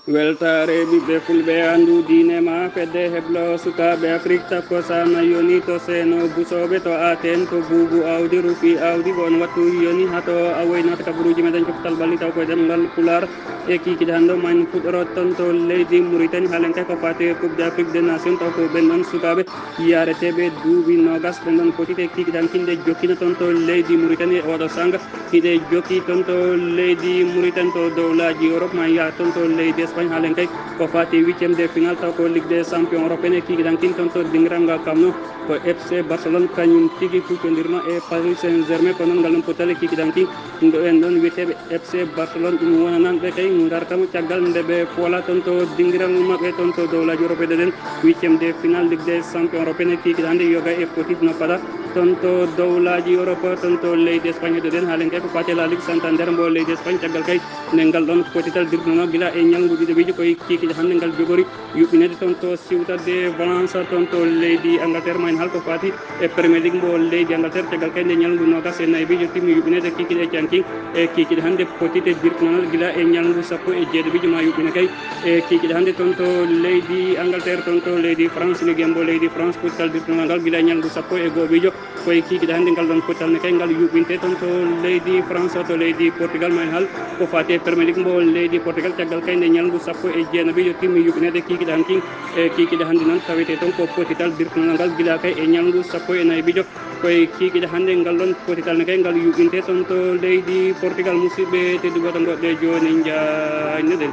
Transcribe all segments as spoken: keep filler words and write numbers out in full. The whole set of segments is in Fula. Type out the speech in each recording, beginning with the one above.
Weltaare ɓiɓɓe fulɓe, anndu diine ma fedde heblo sukaaɓe Afrik. Takko sana yoni to seeno busooɓe to Aten, to buubu awdi rufi awdi, ko on wattu yoni hato a woynata kabaruuji meɗen coftal ɓalli taw koye ɗemngal Pulaar. E kikiɗe hannde o, ma en fuɗɗoro toon to leydi Mauritanie, haalen kay ko faati e Coupe d'Afrique des Nations, taw ko ɓen ɗon sukaaɓe yaareteeɓe duuɓi noogas, ɓen ɗon potite kikiɗe hankin ɗe jokkino toon to leydi Mauritanie. E oɗo sanga hiɗe jokki toon to leydi Mauritanie, to dowlaaji Europe, ma en yaha toon to leydi Espagne, haalen kay ko faati huitième de finale, taw ko Ligue des Champions européenne. E kikiɗe hankin toon to dingiral ngal kamno, ko F C Barcelone kañum tigi huccondirno e Paris Saint-Germain, ko noon ngal ɗon potale kikiɗe hankin. Ɗo en ɗon wiyeteeɓe F C Barcelone, ɗum wonananɓe kay ngartam caggal nde ɓe foola toon to dingiral maɓɓe toon to dowlaaji Europe, ɗen huitième de finale Ligue des Champions européenne. Kikiɗe hannde yoga e potitno paɗa toon to dowlaaji Europe, toon to leydi Espagne. Heɗoɗen haalen kay ko faati La Ligue Santander mbo leydi Espagne, caggal kay nde ngal ɗon potital dirtinono gila e ñalngu ɗiɗaɓiijo, koye kikiɗe hannde ngal jogori yuɓɓineede toon to siwtade Valence toon to leydi Angleterre. Ma en haal ko faati e Premier League mbo leydi Angleterre, caggal kay nde ñalngu noogas e nayi biijo timmi yuɓɓineede kikiɗe e canki. E kikiɗe hannde potite dirtinanal gila e ñalngu sappo e jeeɗiɓiijo ma yuɓɓine kay. E kikiɗe hannde toon to leydi Angleterre, toon to leydi France, Ligue mbo leydi France, potital dirtinanal ngal gila e ñalngu sappo e go'oɓiijo. Koye kikiɗe hannde ngal ɗon potital ne kay ngal yuɓɓinte toon to leydi France, to leydi Portugal. Ma en haal ko faati e Premier League mbo leydi Portugal, caggal kay nde ñalngu sappo e jeenaɓiijo timmi yuɓɓineede kikiɗe hankin. E kikiɗe hannde noon tawete toon ko potital dirtinanal ngal gila kay e ñalngu sappo e nayi biijo. Koye kikiɗe hannde ngal ɗon potital ne kay ngal yuɓɓinte toon to leydi Portugal. Musidɓe tedduɓe, to ngoɗɗe jooni njaajnoɗen.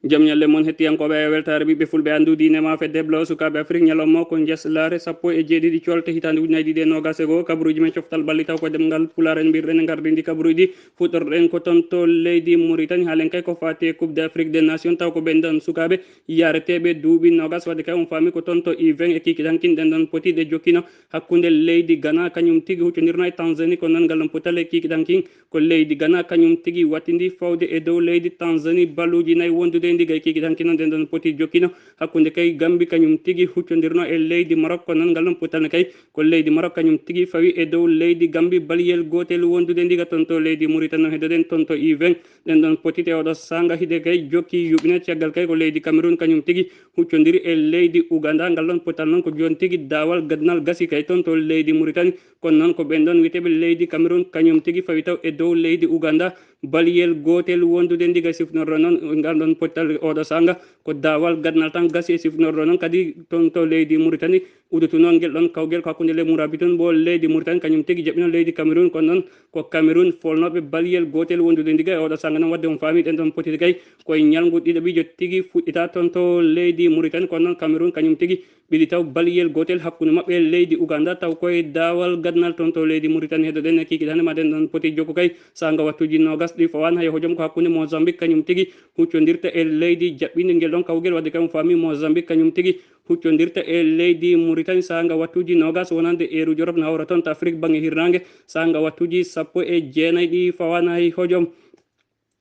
Jam ñalle mon hettiyankooɓe e weltaare ɓiɓɓe fulɓe, anndu diine ma fedde heblo sukaaɓe Afrik. Ñalawma o ko njeslaare sappo e jeeɗiɗi colte hitaande ujunaaji ɗiɗi e noogas e goo. Kabaruuji men coftal ɓalli taw ko ɗemngal Pulaar en mbirɗen e ngardiindi kabaruuji. Fuɗɗorɗen ko toon to leydi Mauritanie, haalen kay ko faati e Coupe d'Afrique des Nations, taw ko ɓen ɗon sukaaɓe yaareteeɓe duuɓi noogas, wadde kay on faami ko toon to U vingt e kikiɗe hankin ɗen ɗon potiɗe jokkino hakkunde leydi Ghana, kañum tigi huccondirno e Tanzanie, ko noon ngal ɗon potal e kikiɗe hankin. Ko leydi Ghana kañum tigi wattindi fawde e dow leydi Tanzanie baluuji nayi wondude e ndiga e kikiɗe hankin. Noon ɗen ɗon poti jokkino hakkunde kay Gambie kañum tigi huccondirno e leydi Maroc, ko noon ngal ɗon potal ne kay ko leydi Maroc kañum tigi fawi e dow leydi Gambie baliyel gootel wondude ndiga. Toon to leydi Mauritanie noon heɗoɗen toon to U vingt. Ɗen ɗon potite oɗo sanga hiɗe kay jokki yuɓɓine, caggal kay ko leydi Cameroun kañum tigi huccondiri e leydi Ouganda. Ngal ɗon potal noon ko jooni tigi daawal gadnal gasi kay toon to leydi Mauritanie. Kono noon ko ɓen ɗon wiyeteeɓe leydi Cameroun kañum tigi fawi taw e dow leydi Ouganda baliyel gootel wondude ndiga sifnorɗo noon. Ngal ɗon potal oɗo sanga ko daawal gadnal tan gasi e sifnorɗo noon kadi toon to leydi Mauritanie. Uddutunoo ngel ɗon kawgel ko hakkunde le Mourabitoun mbo leydi Mauritanie, kañum tigi jaɓɓino leydi Cameroun, kono noon ko Cameroun folnooɓe baliyel gootel wondude ndiga e oɗo sanga noon. Wadde on faami ɗen ɗon potiti kay koye ñalngu ɗiɗaɓiijo tigi fuɗɗita toon to leydi Mauritanie, kono noon Cameroun kañum tigi ɓili taw baliyel gootel hakkunde maɓɓe e leydi Ouganda, taw koye daawal gadnal toon to leydi Mauritanie. Heɗoɗen e kikiɗe hannde ma ɗen ɗon poti jokku kay sanga wattuuji noogas ɗi fawaani hay hojom ko hakkunde Mozambique kañum tigi huccondirta e leydi jaɓɓiindi ngel ɗon kawgel, wadde kay on faami Mozambique kañum tigi huccondirta e leydi Mauritanie sanga wattuuji noogas wonande eeruuji Europe na hawra toon to Afrique bannge hirnaange sanga wattuuji sappo e jeenayi ɗi fawaani hay hojom.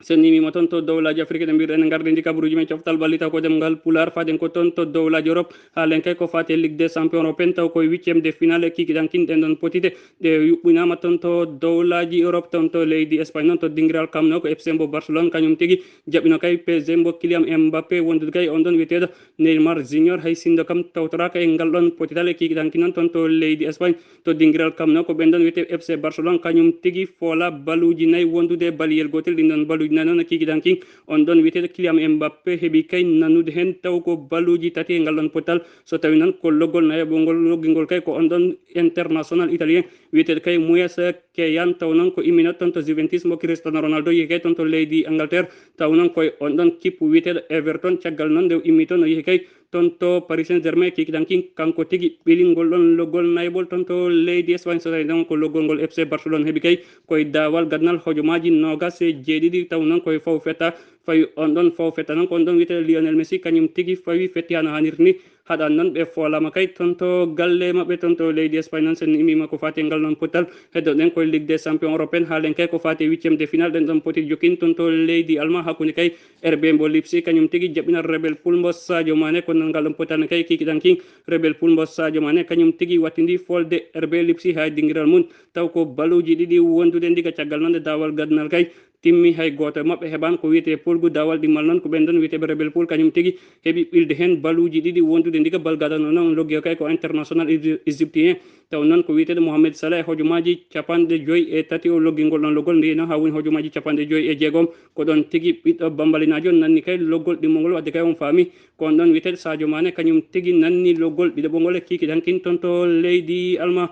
Sen nimima toon to dowlaaji Afrique ɗe mbirɗen e ngardiindi kabaruuji men coftal ɓalli taw ko ɗemngal Pulaar, faaden ko toon to dowlaaji Europe, haalen kay ko faati e Ligue des Champions européenne, taw koye huitième de finale e kikiɗe hankin ɗen ɗon potite ɗe yuɓɓinaama toon to dowlaaji Europe, toon to leydi Espagne noon to dingiral Camp Nou ko F C mbo Barcelone kañum tigi jaɓɓino kay P S G mbo Kylian Mbappé wondude kay on ɗon wiyeteeɗo Neymar Junior. Hay sinndo kam tawtoraaka e ngal ɗon potital e kikiɗe hankin noon toon to leydi Espagne to dingiral Camp Nou, ko ɓen ɗon wiyetee F C Barcelone kañum tigi foola baluuji nayi wondude e baliyel gootel. Ɗin ɗon baluuji nayi noon e kikiɗe hankin on ɗon wiyeteeɗo Kylian Mbappé heɓi kay nanude heen taw ko baluuji tati e ngal ɗon potal. So tawi noon ko loggol nayaɓol ngol loggingol kay ko on ɗon international italien wiyeteeɗo kay Moïse Kean, taw noon ko immino toon to Juventus mbo Cristiano Ronaldo yehi kay toon to leydi Angleterre. Taw noon koye on ɗon kippu wiyeteeɗo Everton, caggal noon nde o immi toon o yehi kay toon to Paris Saint-Germain, kikiɗe hankin kanko tigi ɓilingol ɗon loggol nayaɓol toon to leydi Espagne. So tawi noon ko loggol ngol F C Barcelone heɓi kay koye daawal gadnal hojomaaji noogas e jeeɗiɗi, taw noon koye faw fetta fawi on ɗon faw fetta noon ko on ɗon wiyeteeɗo Lionel Messi kañum tigi fawi fetti hano hanirta ni. Haɗa noon ɓe foolama kay toon to galle maɓɓe toon to leydi Espagne noon, so en immiima ko faati e ngal noon pottal. Heddoɗen koye Ligue des Champions européenne, haalen kay ko faati e huitième de finale, ɗen ɗon poti jokkin toon to leydi Allemagne hakkunde kay R B mbo Leipzig, kañum tigi jaɓɓina Red Bull mbo Sadio Mané, kono noon ngal ɗon pottal ne kay kikiɗan kin Red Bull mbo Sadio Mané, kañum tigi wattindi folde R B Leipzig haa e dingiral mum. Taw ko baluuji ɗiɗi wondude ndiga caggal noon nde daawal gadnal kay timmi, hay gooto e maɓɓe heɓaani ko wiyetee polgu. Daawal ɗimmal noon ko ɓen ɗon wiyeteeɓe Red Bull, kañum tigi heɓi ɓilde heen baluuji ɗiɗi wondude ndiga bal gadano noon loggi kay ko international égy-, égyptien. Taw noon ko wiyeteeɗo Mohamed Salah e hojomaaji capanɗe joy e tati o loggi ngol ɗon loggol, ndiyeno haa woni hojomaaji capanɗe joy e jeegom. Ko ɗon tigi ɓiɗɗo bambalinaajo nanni kay loggol ɗimmol ngol, wadde kay on faami ko on ɗon wiyeteeɗo Sadio Mané, kañum tigi nanni loggol ɗiɗaɓol ngol e kikiɗan kin toon to leydi Allemagne.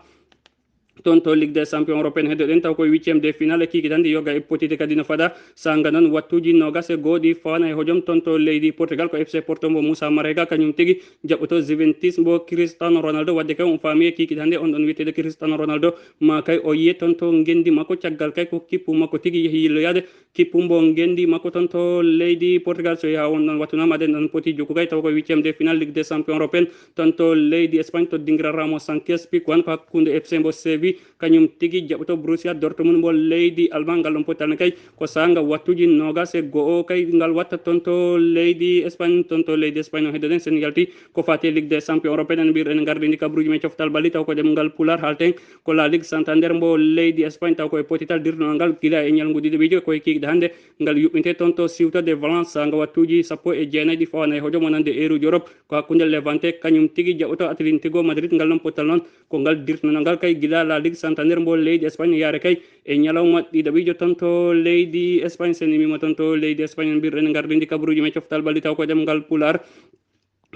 Toon to Ligue des Champions européenne heddoɗen taw koye huitième de finale e kikiɗan ndi yoga e potite kadi no fada. Sanga noon wattuuji noogas e goo ɗi fawana e hojom toon to leydi Portugal ko F C Porto mbo Moussa Marega, kañum tigi jaɓɓoto Juventus mbo Cristiano Ronaldo, wadde kay on faami e kikiɗan nde on ɗon wiyeteeɗo Cristiano Ronaldo ma kay o yiye toon to ngendi makko, caggal kay ko kippu makko tigi yehi yilloyaade. Kippu mbo ngendi makko toon to leydi Portugal, so yaha won ɗon wattu noon, maɗen ɗon poti jokku kay taw ko huitième de finale Ligue des Champions européenne toon to leydi Espagne, to dingiral Ramos Sanchez Pizjuan, ko hakkunde F C mbo Séville, kañum tigi jaɓɓoto Borussia Dortmund mbo leydi Allemagne. Ngal ɗon pottal ne kay ko sanga wattuuji noogas e go'o kay ngal watta toon to leydi Espagne. Toon to leydi Espagne o heddoɗen sen yalti ko faati e Ligue des Champions européenne, en mbiyir en gardini kabruuji men coftal balli taw ko ɗemngal Pulaar haalten. Ko La Ligue Santander mbo leydi Espagne taw ko e potital dirnongal gila e ñalngu ɗiɗaɓijo koye kikiɗe hannde. Ngal yuɓɓinte toon to siwtorde Valence, nga wattuuji sappo e jeenayi ɗi fawana e hojom wonande eeruji Europe. Ko hakkunde Levante kañum tigi jaɓoto Atlético Madrid, ngal noon pottal noon ko ngal dirnongal kay gila La Ligue Santander mbo leydi Espagne yaare kay e ñalawma ɗiɗaɓijo toon to leydi Espagne. Sen imima toon to leydi Espagne en mbirɗen gardindi kabaruuji men coftal ɓalli taw ko ɗemngal Pulaar.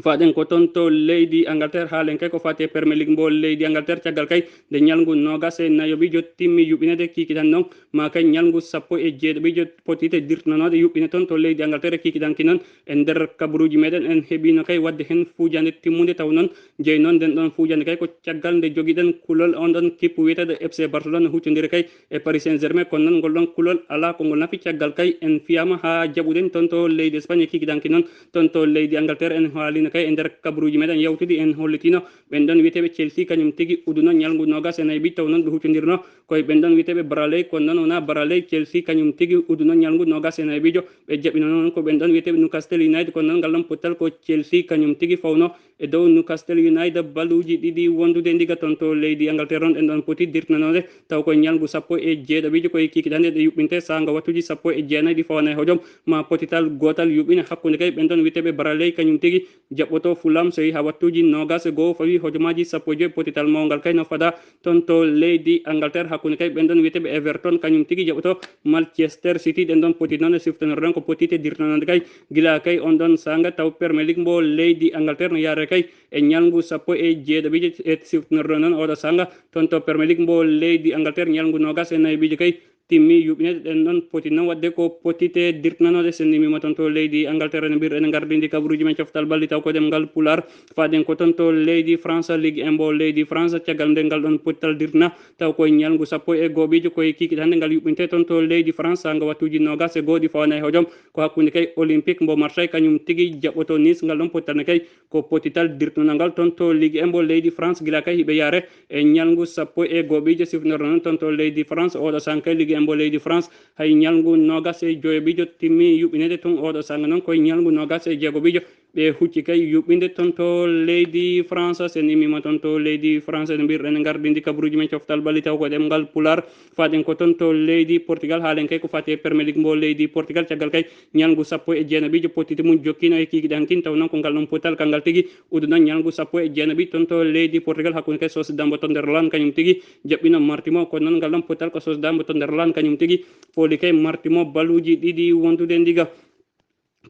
Faɗen ko toon to leydi Angleterre, haalen kay ko faati e Premier League mbo leydi Angleterre, caggal kay nde ñalngu noogas e nayoɓijo timmi yuɓɓinede kikiɗan noon, ma kay ñalngu sappo e jeeɗiɓijo potite dirtnanooɗe yuɓɓine toon to leydi Angleterre kikiɗan ki noon. E nder kabaruuji meɗen en heɓino kay waɗde heen fuujande timmunde taw noon jeyi noon nden ɗon fuujande kay ko caggal nde jogiɗen kulol on ɗon kippu wiyeteeɗo F C Barcelone huccondiri kay e Paris Saint-Germain, kono noon ngol ɗon kulol alaa ko ngol nafi caggal kay en fiyama haa jaɓuɗen toon to leydi Espagne e kikiɗan ki noon. Toon to leydi Angleterre en haalino kay e nder kabaruuji meɗen yawtuɗi en hollitino ɓen ɗon wiyeteeɓe Chelsea kañum tigi uduno ñalngu noogas e nayi ɓijo taw noon ɓe huccondirno koye ɓen ɗon wiyeteeɓe Baraley, kono noon wonaa Baraley, Chelsea kañum tigi uduno ñalngu noogas e nayi ɓijo. Ɓe jaɓɓino noon ko ɓen ɗon wiyeteeɓe Newcastle United, kono noon ngal ɗon pottal ko Chelsea kañum tigi fawno e dow Newcastle United baluuji ɗiɗi wondude ndiga toon to leydi Angleterre noon ɗen ɗon poti dirtnanoode taw koye ñalngu sappo e jeeɗiɓijo koye kikiɗan nde ɗe yuɓɓinte sanga wattuuji sappo e jeenayi ɗi fawana e hojom ma potital gootal yuɓɓine hakkunde kay ɓen ɗon wiyeteeɓe Baraley kañum tigi jaɓɓoto Fulham so yehi haa wattuuji noogas e go'o fawi hojomaaji sappo e joy potital mawngal kay no fada toon to leydi Angleterre hakkunde kay ɓen ɗon wiyeteeɓe Everton kañum tigi jaɓɓoto Manchester City. Ɗen ɗon poti noon e siftonorde ɗon ko potite dirtanoode kay gila kay on ɗon sanga taw Premier League mbo leydi Angleterre no yaare kay e ñalngu sappo e jeeɗiɓijo e siftonorde noon oɗo sanga toon to Premier League mbo leydi Angleterre ñalngu noogas e nayi ɓijo kay timmi yuɓɓinede ɗen ɗon poti noon waɗde ko potite dirtnanoode. Sen imima toon to leydi Angleterre ene mbir ene ngardindi kabaruuji men coftal ɓalli taw ko ɗemngal Pulaar. Faɗen ko toon to leydi France, Ligue un mbo leydi France, caggal nde ngal ɗon pottal dirtna taw koye ñalngu sappo e go'oɓijo koye kikiɗe hannde ngal yuɓɓinte toon to leydi France haa nga wattuuji noogas e go'o ɗi fawana e hojom. Ko hakkunde kay Olympique mbo Marseille kañum tigi jaɓɓoto Nice, ngal ɗon pottal ne kay ko potital dirtnangal toon to Ligue un mbo leydi France gila kay hiɓe yaare e ñalngu sappo e go'oɓijo sifnorde noon toon to leydi France. Oɗo sanga kay Ligue un mbo leydi France hay ñalngu noogas e joyoɓijo timmi yuɓɓinede tun. Oɗo sanga noon koye ñalngu noogas e jeegoɓijo ɓe hucci kay yuɓɓinde toon to leydi France. Sen imima toon to leydi France ene mbirɗen gardindi kabaruuji men coftal ɓalli taw ko ɗemngal Pulaar. Faɗen ko toon to leydi Portugal, haalen kay ko faati e Premier League mbo leydi Portugal, caggal kay ñalngu sappo e jeenaɓijo potite mum jokkino e kikiɗe hankin taw noon ko ngal ɗon pottal kangal tigi uduno ñalngu sappo e jeenaɓi toon to leydi Portugal hakkunde kay Sociedad mbo Tonderlan kañum tigi jaɓɓino Martimo, kono noon ngal ɗon pottal ko Sociedad mbo Tonderlan kañum tigi fooli kay Martimo baluuji ɗiɗi wondude ndiga.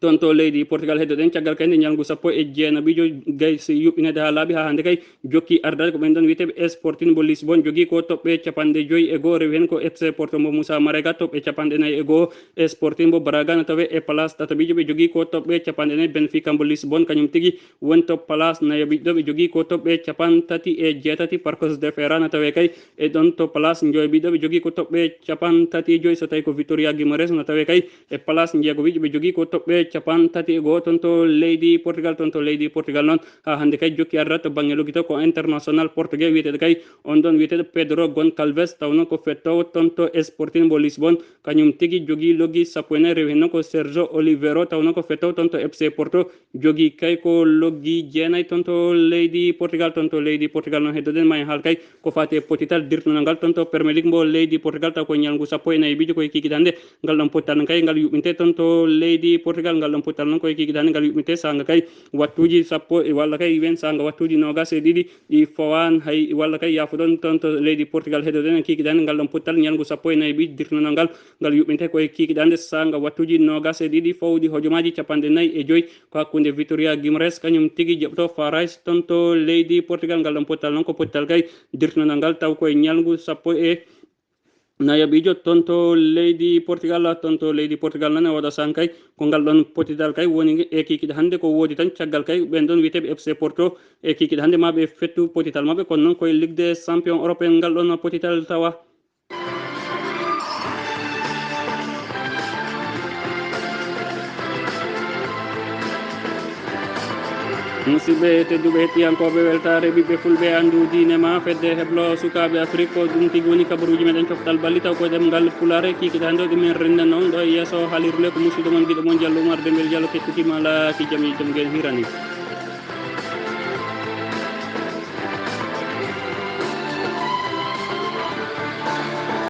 Toon to leydi Portugal heddoɗen caggal kay nde ñalngu sappo e jeenaɓijo gay si yuɓɓinede haa laaɓi haa hannde kay jokki ardade ko ɓen ɗon wiyeteeɓe Sporting mbo Lisbon jogii ko toɓɓe capanɗe joy e go'o, rewi heen ko F C Porto mbo Moussa Marega toɓɓe capanɗe nayi e go'o, Sporting mbo Braga no tawee e place tataɓijo ɓe jogii ko toɓɓe capanɗe nayi, Benfica mbo Lisbon kañum tigi woni to place nayoɓijo ɓe jogii ko toɓɓe capanɗe tati e jeetati, Paços de Ferreira no tawee kay e ɗon to place njoyoɓijo ɓe jogii ko toɓɓe capanɗe tati e joy, so tawi ko Vitória Guimarães no tawee kay e place njeegoɓijo ɓe jogii ko toɓɓe capan tati e goo toon to leydi Portugal. Toon to leydi Portugal noon, haa hannde kay jokki arda to bannge logito ko international portugais wiyeteeɗo kay on ɗoon wiyeteeɗo Pedro Goncalves, tawnoo ko fettoowo toon to Sporting mbo Lisbon. Kañum tigi jogii loggi sappo e nayi, rewi heen noon ko Sergio Oliveira, tawnoo ko fettoowo toon to F C Porto, jogii kay ko loggi jeenayi toon to leydi Portugal. Toon to leydi Portugal noon, heddoɗen ma en haal kay ko faati e potital dirtunal ngal toon to Premier League mbo leydi Portugal, taw ko ñalngu sappo e nayi biijo ko e kiikiiɗe hannde. Ngal ɗoon potital kay ngal yuɓɓinte toon to leydi Portugal. Ngal ɗoon potital noon ko e kiikiiɗe hannde ngal yuɓɓinte saanga kay wattuuji sappo e, walla kay wen saanga wattuuji noogaas e ɗiɗi ɗi fowaan hay, walla kay yaafuɗon toon to leydi Portugal. Heddoɗen e kiikiiɗe hannde ngal ɗoon potital ñalngu sappo e nayi biijo dirtunal ngal, ngal yuɓɓinte ko e kiikiiɗe hannde saanga wattuuji noogaas e ɗiɗi fowɗi hojomaaji capanɗe nayi e joyi. Ko hakkunde Vitória Guimarães, kañum tigi jaɓto Farais toon to leydi Portugal. Ngal ɗoon potital noon ko potital kay dirtunal ngal, taw koye ñalngu sappo e nayaɓiijo toon to leydi Portugal. Toon to leydi Portugal noon e oɗo saanga kay ko ngal ɗoon potital kay woni e kiikiiɗe hannde ko woodi tan caggal kay ɓeen ɗoon wiyeteeɓe F C Porto e kiikiiɗe hannde ma ɓe fettu potital maɓɓe, kono noon koye Ligue des Champions européen ngal ɗoon potital tawa. Musidɓe tedduɓe hettiyankooɓe weltaare ɓiɓɓe fulɓe, anndu diine ma, fedde heblo sukaaɓe Afrik, ko ɗum tigi woni kabaruuji meɗen coftal balli taw koye ɗemngal Pulaar. Kiikiiɗe hannde o ɗum en renndano ɗo e yeeso haalirde nde ko musidɗo mon giɗo mon Diallo Oumar Dembel Diallo, kettitima laaki jam e jam gen hirani.